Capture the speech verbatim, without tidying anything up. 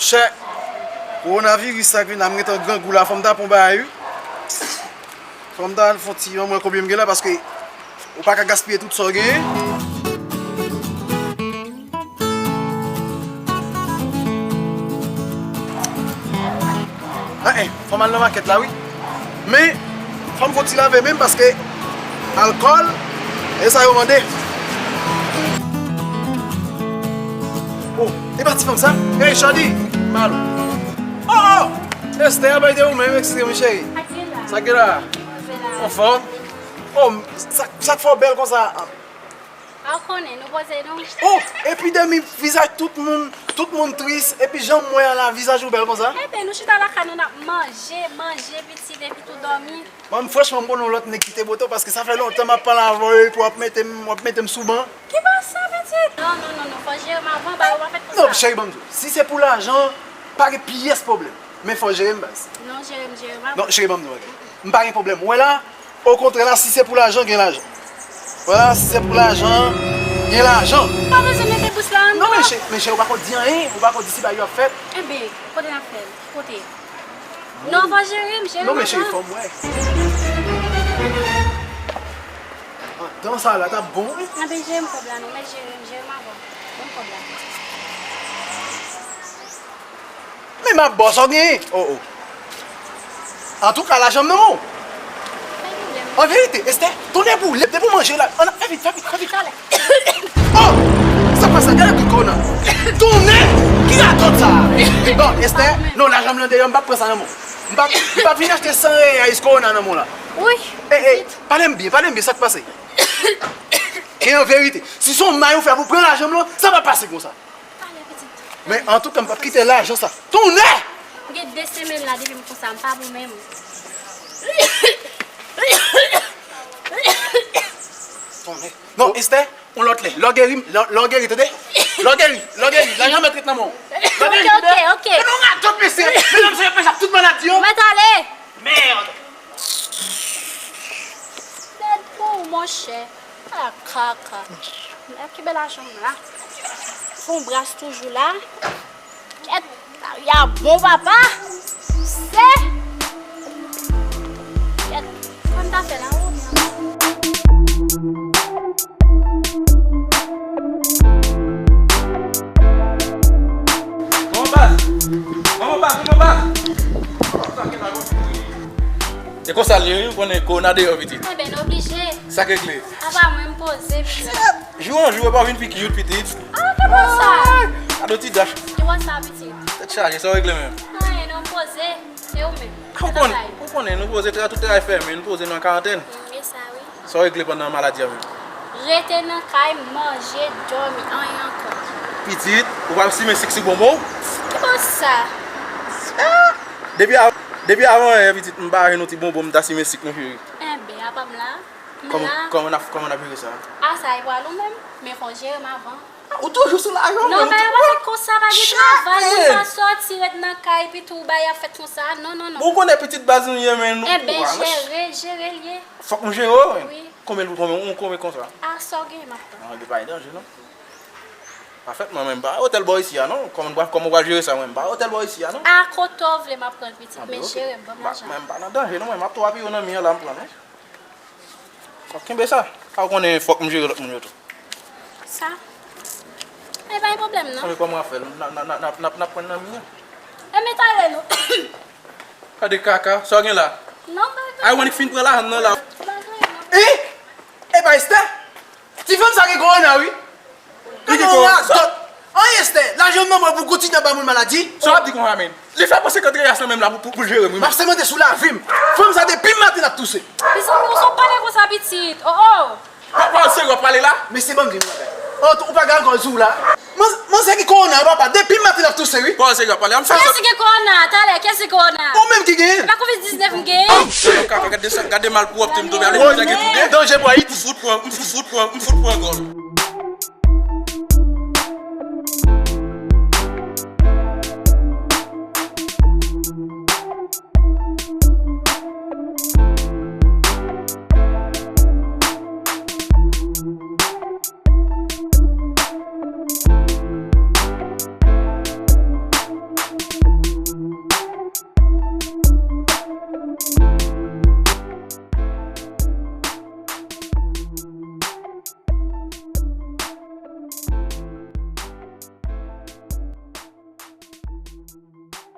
Chè, kowonaviris sa k vin la, m gentan grangou la, fò m ta pran bagay wi. Fò m ta fè yon ti, mwen konbyen m gen la, paske ou pa ka gaspiye tout sa w genyen. Anyen, fò m al nan makèt la wi. Men, fò m fè yon ti lave men m paske alkòl, e sa yo mande. Oh, e pa ti fanm sa? Hey, Shorty, mal. Oh, oh! Esther, bay de ou menm, eskize m, cheri. Sa k gen la? Sa k gen la? Anfòm? Oh, sa, sa k fè w bèl konsa? A w konnen, nou poze nou. Oh, epi demi vizaj tout moun, tout moun tris, epi jan m wè a la, vizaj ou bèl konsa? Enben, nou chita lakay nou, n ap manje, manje, pitit, epi tou dòmi. Mwen, franchman, m konnen yon lòt nèg ki te bote w, paske sa fè lontan m ap pale avè w, epi w ap mete m, w ap mete m sou ban. Ki bò sa, pitit? Non, non, non, non, fò jere m avan, bagay yo pa fèt konsa. Non, cheri, ban m di w, si se pou lajan, pa gen pyès pwoblèm. Men fò jere m, baz. Non, jere m, jere m avan. Non, cheri, ban m di w, bagay. M pa gen pwoblèm. Ou wè la, okontrè la, si se pou lajan, gen lajan. Ou wè la, si se pou lajan, gen lajan. Pa bezwen mete bouch la anndan. Non, men cheri, men cheri, ou pa ko di anyen, ou pa ko di si bagay yo ap fèt. Enben, kote n ap fè l? Ki kote? Non, fò jere m, jere m avan. Non, men cheri, fò m wè. Anndan sa la, t ap bon, wi. Enben, jere m kòb la, non, men jere m, jere m avan. Ban m kòb la. Men m ap ba w sa w genyen. Oh, oh. Antouka, lajan m nan men w. Pa gen pwoblèm. An verite, Esther, tonnè boule, depi w manje la, ann fè vit, fè vit, fè vit. Oh! Sa k pase? Gade tout kòna. Tonnè! Ki radòt sa a? Non, Esther, non, lajan m nan deyò, m p ap pran sa nan men w. M p ap, m p ap vin achte san reyay kòna nan men w la. Wi. Ey, ey, pale m byen, pale m byen, sa k pase? E an verite, si se yon may ou fè pou pran lajan m lan, sa p ap pase konsa. Pale, pitit. Men antouka, m p ap kite lajan sa. Tonnè! M gen de semèn la depi m konsa, m pa bon menm. Tonnè. Non, Esther, yon lòt lè. Lè w geri, lè, lè w geri, tande? Lè w geri, lè w geri, lajan mèt ret nan men w. Lè w geri, tande? Ok, ok, ok. Men nou radòt, mesye. Medam sa yo pèse ak tout maladi yo. Mèt ale. Merde. Mèd pou ou, monchè. A kaka. Mèd ki bèl lajan m la. Fon bras toujou la. Kèt, lari a bon, papa. Se. Kèt, fò n ta fè la, ou byen. Manman baz! Manman baz! Manman baz! E konsa l ye, wi, ou konnen kowona deyò, pitit. Enben, n oblije. Sa k regle? Apa mwen, m poze, pitit. Jou an jou, e pa vin pi cute, pitit. Ah, ki bò sa? Ay! Gade yon ti dach. Ki bò sa, pitit? Tèt chaje, sa w regle menm? Anyen, non, m poze. E ou menm? Ah, ou konnen, ou konnen, nou poze, tout travay fèmen, nou poze nan karantèn. Mm, e sa, wi. Sa w regle pandan maladi a menm? Rete nan kay, manje, dòmi, anyen ankò. Pitit, ou pa simen sik sou bonbon w? Ki bò sa? Ah! Depi a, depi avan yè, pitit, m pa achte yon ti bonbon, m ta simen sik, mon cheri. Enben, apa m la? Kòman, kòman n ap, kòman n ap jere sa? A, sa e pral ou menm, men fò w jere m avan. Ou toujou sou lajan w menm. Non, bagay yo pa fèt konsa, pa gen travay, moun pa sòti, ret nan kay, epi tou bagay ap fèt konsa. Non, non, non. Bon, ou konnen pitit baz nou ye, men nou. Enben, jere, jere l ye. Fòk m jere w, men. Wi. Konbyen, konbyen, konbyen konsa? A, sa w genyen, m ap pran. Non, li pa gen danje, non. Pa fèt, mwen, mwen, m pa otèl bò isi a, non. Kòman, kòman w pral jere sa, mwen, m pa otèl bò isi a, non. A, kote w vle, m ap pran l, pitit, men jere m, ban m lajan. Mwen, m pa nan danje, non, mwen, m ap tou apiye w nan mi an la, m pran, non. Fòk kenbe sa. Sa w konnen fòk m jere lòt moun yo tou. Sa? E pa gen pwoblèm, non. Anben, kòman w ap fè l? N ap, n ap, n ap, n ap, n ap pran nan mi an. E men talè, non. Gade kaka, sa w gen la? Non, pa gen. Ay, w annik fin pran lajan nan la. Pa gen, non. E? E pa Esther? Ti fanm sa gen kowona, wi. Li gen kowona. Gade yon radòt. Anyen, Esther, lajan m nan mwen pou kontinye bay moun maladi. Sa w ap di konsa menm? Li fè pran senkant reyas nan men m la pou, pou, pou jere m, wi. M ap semante sou lavi m. Fanm sa depi maten l ap touse. Mezanmi, ou sa w pale konsa, pitit? Oh, oh. Pa, pawòl serye w ap pale la? Mesye, ban m di nou bagay. Oh, ou pa gen alkòl sou ou la? Man, manzè gen kowona, papa, depi maten l ap touse, wi. Pawòl serye w ap pale. Kiyès ki gen kowona? Talè, kiyès ki gen kowona? Ou menm ki genyen. E pa kovid diznèf m genyen? Kaka, gade sa, gade malpwòpte m tonbe ale, manzè gen toude. Danje pou Ayiti. M fout pran, m fout pran, m fout pran gòl.